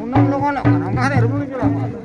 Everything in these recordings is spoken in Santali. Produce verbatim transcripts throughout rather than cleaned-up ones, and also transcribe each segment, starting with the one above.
ᱩᱱᱟᱹᱜ ᱞᱚᱜᱚᱱᱚᱜ ᱠᱟᱱᱟ, ᱚᱱᱟ ᱠᱷᱟᱹᱛᱤᱨ ᱨᱩᱣᱟᱹᱲ ᱪᱟᱞᱟᱜ ᱠᱟᱱᱟ᱾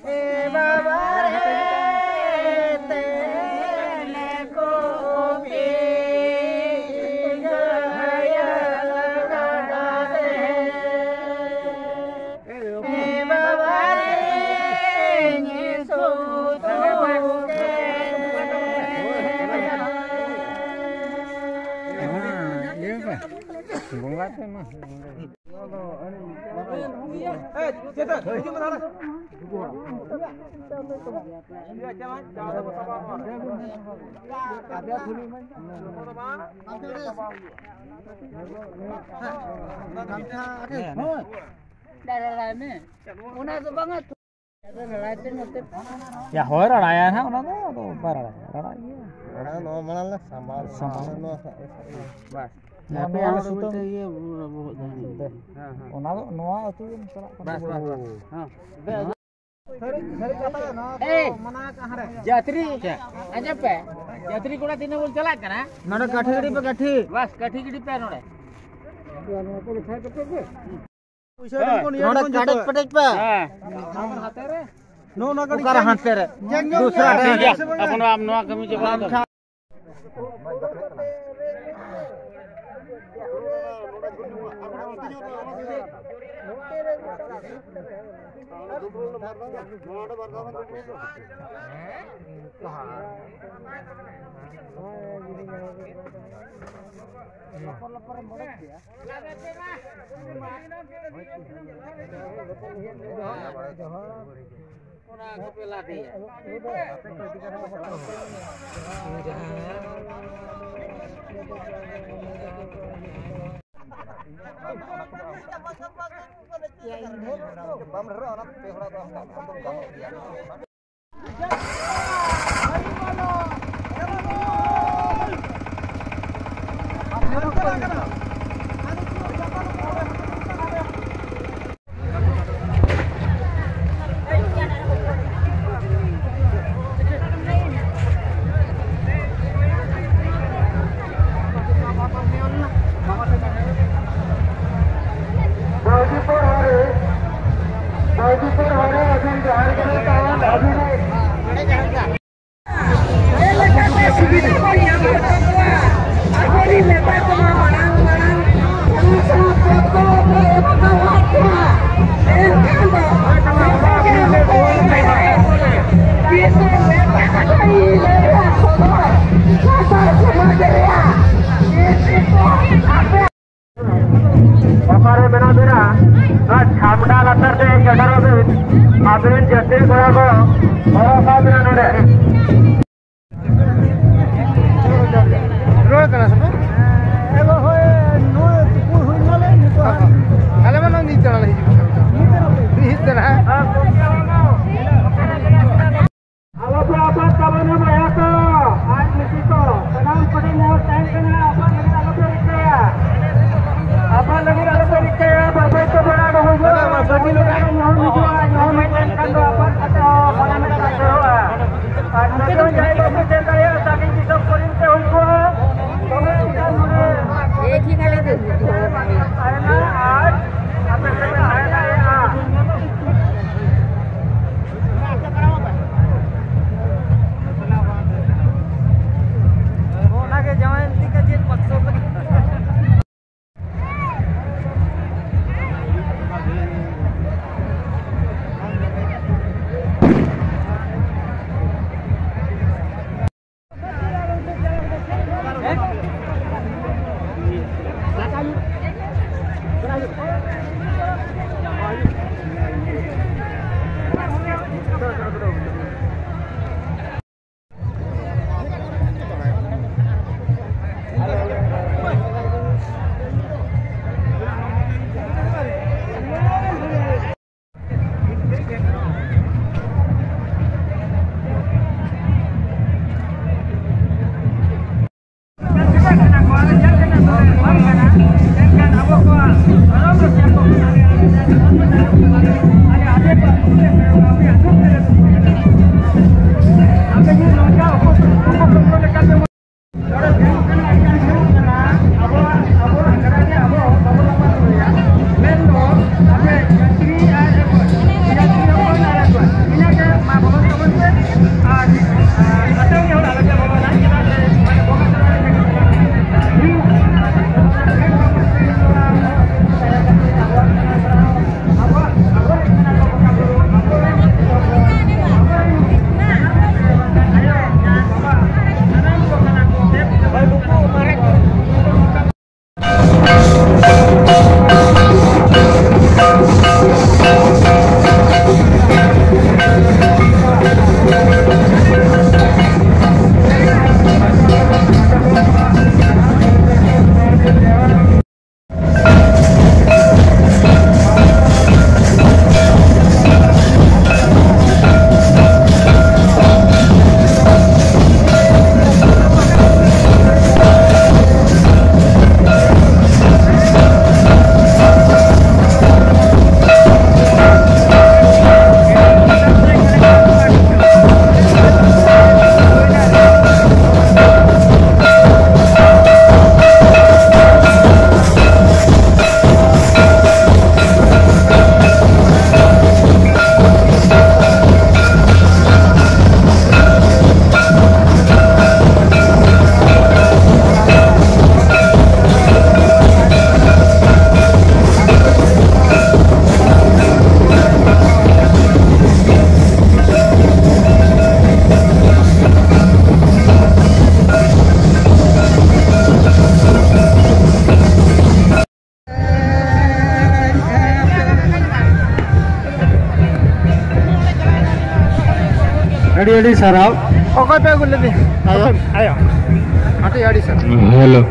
ᱮ ᱵᱟᱵᱟ ᱨᱮ, ᱛᱮᱞᱮ ᱠᱚᱯᱤ ᱜᱟᱭᱟ ᱜᱟᱰᱟ ᱨᱮ᱾ ᱮ ᱵᱟᱵᱟ ᱨᱮ, ᱧᱤᱥᱩ ᱛᱩᱠᱮ᱾ ᱵᱚᱸᱜᱟ ᱯᱮ ᱢᱟ᱾ ᱚᱱᱟ ᱫᱚ ᱵᱟᱝᱟ᱾ ᱭᱟ, ᱦᱳᱭ, ᱨᱟᱲᱟᱭᱟ ᱱᱟᱦᱟᱜ, ᱚᱱᱟ ᱫᱚ ᱟᱫᱚ ᱵᱟᱭ ᱨᱟᱲᱟᱭᱟ, ᱨᱟᱲᱟᱭ ᱜᱮᱭᱟ᱾ ᱨᱟᱲᱟ ᱱᱚᱣᱟ ᱢᱟᱲᱟᱝ ᱞᱮ ᱥᱟᱢᱵᱟᱣ᱾ ᱥᱟᱢᱵᱟᱣ᱾ ᱱᱚᱣᱟ ᱥᱟᱵ ᱞᱮ ᱥᱟᱵ᱾ ᱵᱟᱥ᱾ ᱱᱚᱣᱟ ᱟᱯᱮ ᱫᱚ ᱚᱱᱟ ᱫᱚ ᱥᱩᱛᱟᱹᱢ᱾ ᱢᱤᱫᱴᱮᱡ ᱤᱭᱟᱹ ᱵᱚᱦᱚᱜ ᱫᱚ᱾ ᱦᱮᱸ, ᱦᱮᱸ᱾ ᱚᱱᱟ ᱫᱚ ᱱᱚᱣᱟ ᱟᱹᱛᱩ ᱜᱮ ᱪᱟᱞᱟᱜ ᱠᱟᱱᱟ᱾ ᱵᱟᱥ, ᱵᱟᱥ, ᱵᱟᱥ᱾ ᱦᱮᱸ᱾ ᱮᱭ, ᱡᱟᱛᱨᱤ, ᱟᱸᱡᱚᱢ ᱯᱮ, ᱡᱟᱛᱨᱤ ᱠᱚᱲᱟ ᱛᱤᱱᱟᱹᱜ ᱵᱚᱱ ᱪᱟᱞᱟᱜ ᱠᱟᱱᱟ? ᱱᱚᱰᱮ ᱠᱟᱹᱴᱷᱤ ᱜᱟᱹᱰᱤ ᱯᱮ, ᱠᱟᱹᱴᱷᱤ᱾ ᱵᱟᱥ, ᱠᱟᱹᱴᱷᱤ ᱜᱤᱰᱤ ᱯᱮ ᱱᱚᱰᱮ᱾ ᱯᱩᱭᱥᱟᱹ ᱮᱢ ᱠᱚ ᱱᱤᱭᱟᱹ ᱱᱚᱰᱮ ᱠᱚ ᱡᱚᱛᱚ᱾ ᱠᱟᱰᱮᱡ ᱯᱮᱴᱮᱡ ᱯᱮ᱾ ᱦᱮᱸ᱾ ᱱᱚᱜᱼᱚ ᱱᱚᱣᱟ ᱠᱟᱹᱴᱤᱡ ᱚᱠᱟᱨᱮ ᱧᱮᱞ ᱦᱟᱱᱛᱮ ᱨᱮ? ᱧᱮᱞ ᱧᱚᱜ ᱫᱩᱥᱨᱟ ᱯᱮ᱾ ᱴᱷᱤᱠ ᱜᱮᱭᱟ, ᱟᱯᱚᱱ ᱟᱯ ᱱᱚᱣᱟ ᱠᱟᱹᱢᱤ ᱪᱟᱵᱟ ᱞᱮᱠᱷᱟᱱ᱾ ᱚᱱᱟ ᱠᱚᱯᱮ ᱞᱟᱫᱮᱭᱟ᱾ ᱵᱟᱢ ᱰᱷᱮᱨᱚᱜᱼᱟ, ᱚᱱᱟ ᱯᱮ ᱦᱚᱲᱟᱜ ᱫᱚ ᱟᱢ ᱫᱚᱢ ᱜᱟᱱᱚᱜ ᱜᱮᱭᱟ᱾ ᱚᱠᱟᱨᱮ ᱢᱮᱱᱟᱜ ᱵᱮᱱᱟ? ᱱᱚᱣᱟ ᱪᱷᱟᱢᱰᱟ ᱞᱟᱛᱟᱨ ᱛᱮ ᱦᱮᱡ ᱥᱮᱴᱮᱨᱚᱜ ᱵᱤᱱ᱾ ᱟᱵᱮᱱ ᱡᱟᱹᱛᱤ ᱠᱚᱲᱟ ᱠᱚ ᱦᱚᱦᱚ ᱟᱠᱟᱫ ᱵᱮᱱᱟ ᱱᱚᱰᱮ᱾ ᱨᱚᱲ ᱠᱟᱱᱟ ᱥᱮ ᱵᱟᱝ? ᱟᱞᱮ ᱢᱟ ᱱᱚᱜᱼᱚᱭ ᱱᱤᱛ ᱛᱟᱲᱟᱢ ᱦᱤᱡᱩᱜ ᱠᱟᱱᱟ᱾ ᱱᱤᱛ ᱛᱟᱲᱟᱢ᱾ ᱟᱞᱚᱯᱮ ᱟᱯᱟᱛ ᱛᱟᱵᱚᱱᱟ ᱵᱚᱭᱦᱟ ᱠᱚ ᱟᱨ ᱵᱤᱴᱤ ᱠᱚ, ᱥᱟᱱᱟᱢ ᱠᱚᱴᱷᱮᱱ ᱱᱮᱦᱚᱨ ᱛᱟᱦᱮᱱ ᱠᱟᱱᱟ, ᱟᱯᱟᱛ ᱞᱟᱹᱜᱤᱫ ᱟᱞᱚᱯᱮ ᱨᱤᱠᱟᱹᱭᱟ, ᱟᱯᱟᱛ ᱞᱟᱹᱜᱤᱫ ᱟᱞᱚᱯᱮ ᱨᱤᱠᱟᱹᱭᱟ, ᱵᱟᱹᱭ ᱵᱟᱹᱭ ᱛᱮ ᱵᱚᱲᱟ ᱠᱚ ᱦᱩᱭᱩᱜᱼᱟ, ᱵᱟᱹᱜᱤ ᱞᱮᱠᱷᱟᱱ ᱧᱩᱦᱩᱢ ᱦᱤᱡᱩᱜᱼᱟ, ᱧᱩᱦᱩᱢ ᱦᱮᱡ ᱞᱮᱱᱠᱷᱟᱱ ᱫᱚ ᱟᱯᱟᱛ ᱠᱟᱛᱮ ᱦᱚᱸ ᱢᱚᱱᱮ ᱢᱮᱱᱟᱜᱼᱟ᱾ ᱟᱹᱰᱤ ᱥᱟᱨᱦᱟᱣ᱾ ᱚᱠᱚᱭ ᱯᱮ ᱟᱹᱜᱩ ᱞᱮᱫᱮ? ᱟᱭᱳ᱾ ᱟᱭᱳ᱾ ᱟᱹᱰᱤ, ᱟᱹᱰᱤ ᱥᱟᱨᱦᱟᱣ᱾ ᱦᱮᱞᱳ᱾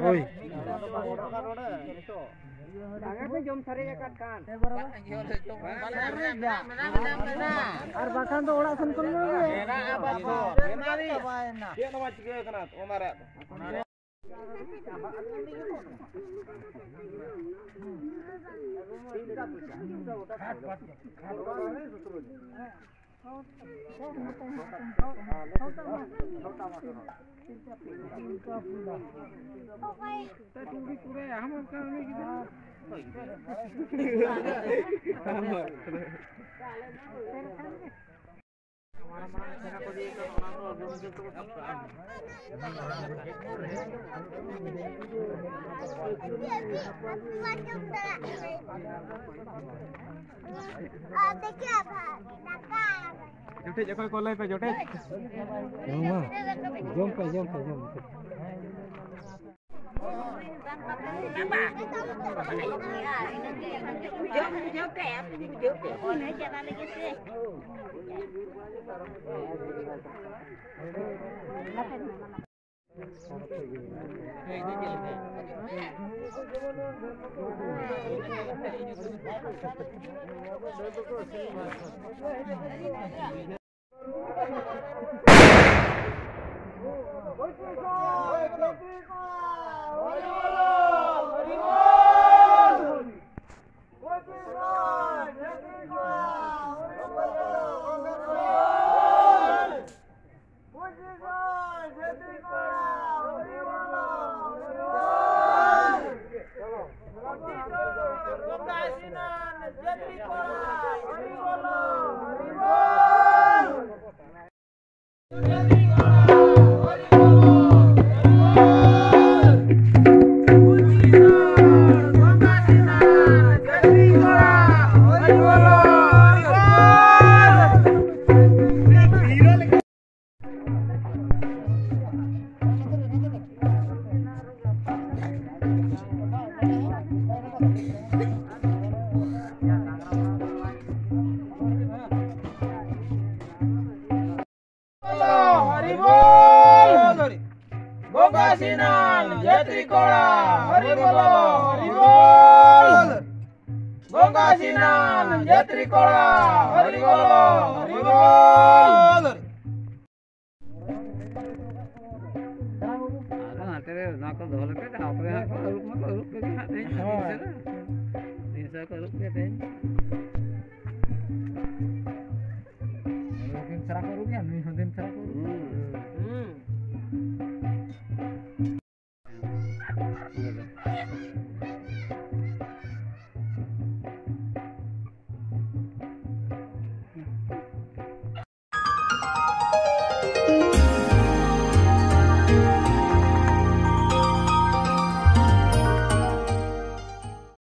ᱦᱳᱭ᱾ ᱫᱟᱠᱟ ᱯᱮ ᱡᱚᱢ ᱥᱟᱨᱮᱡ ᱟᱠᱟᱫ ᱠᱷᱟᱱ᱾ ᱟᱨ ᱵᱟᱠᱷᱟᱱ ᱫᱚ ᱚᱲᱟᱜ ᱥᱮᱱ ᱠᱷᱚᱱ ᱜᱮ᱾ ᱪᱮᱫ ᱦᱚᱸ ᱵᱟᱝ ᱪᱤᱠᱟᱹ ᱠᱟᱱᱟ ᱚᱱᱟ ᱨᱮᱭᱟᱜ ᱫᱚ᱾ ᱡᱚᱴᱮᱡ ᱚᱠᱚᱭ ᱠᱚ ᱞᱟᱹᱭ ᱯᱮ, ᱡᱚᱴᱮᱡ? ᱡᱚᱢ ᱢᱟ᱾ ᱡᱚᱢ ᱯᱮ, ᱡᱚᱢ ᱯᱮ, ᱡᱚᱢ ᱯᱮ᱾ ᱡᱚᱢ ᱵᱩᱡᱷᱟᱹᱣ ᱯᱮ, ᱟᱯᱮ ᱵᱩᱡᱷᱟᱹᱣ ᱯᱮ᱾ ᱚᱱᱮ ᱪᱟᱞᱟᱜ ᱞᱟᱹᱜᱤᱫ ᱛᱮ᱾ ᱥᱤᱱᱟᱱ ᱡᱟᱹᱛᱨᱤ ᱠᱚᱲᱟ, ᱦᱚᱨᱤ ᱵᱚᱞᱚ, ᱦᱚᱨᱤ ᱵᱚᱞ᱾ ᱵᱚᱸᱜᱟ ᱥᱤᱱᱟᱱ ᱡᱟᱹᱛᱨᱤ ᱠᱚᱲᱟ, ᱦᱚᱨᱤ ᱵᱚᱞᱚ, ᱦᱚᱨᱤ ᱵᱚᱞ᱾ ᱟᱫᱚ ᱦᱟᱱᱛᱮ ᱨᱮ ᱚᱱᱟ ᱠᱚ ᱫᱚᱦᱚ ᱞᱮᱠᱟ, ᱛᱟᱨᱯᱚᱨᱮ ᱦᱟᱸᱜ ᱠᱚ ᱟᱹᱨᱩᱵ ᱢᱟᱠᱚ ᱟᱹᱨᱩᱵ ᱠᱚᱜᱮ ᱦᱟᱸᱜ ᱛᱮᱦᱮᱧ ᱫᱤᱱ ᱥᱟᱨᱟ᱾ ᱫᱤᱱ ᱥᱟᱨᱟ ᱠᱚ ᱟᱹᱨᱩᱵ ᱠᱮᱫ ᱛᱮᱦᱮᱧ᱾ ᱫᱤᱱ ᱥᱟᱨᱟ ᱠᱚ ᱟᱹᱨᱩᱵ ᱮᱭᱟ, ᱱᱩᱭ ᱦᱚᱸ ᱫᱤᱱ ᱥᱟᱨᱟ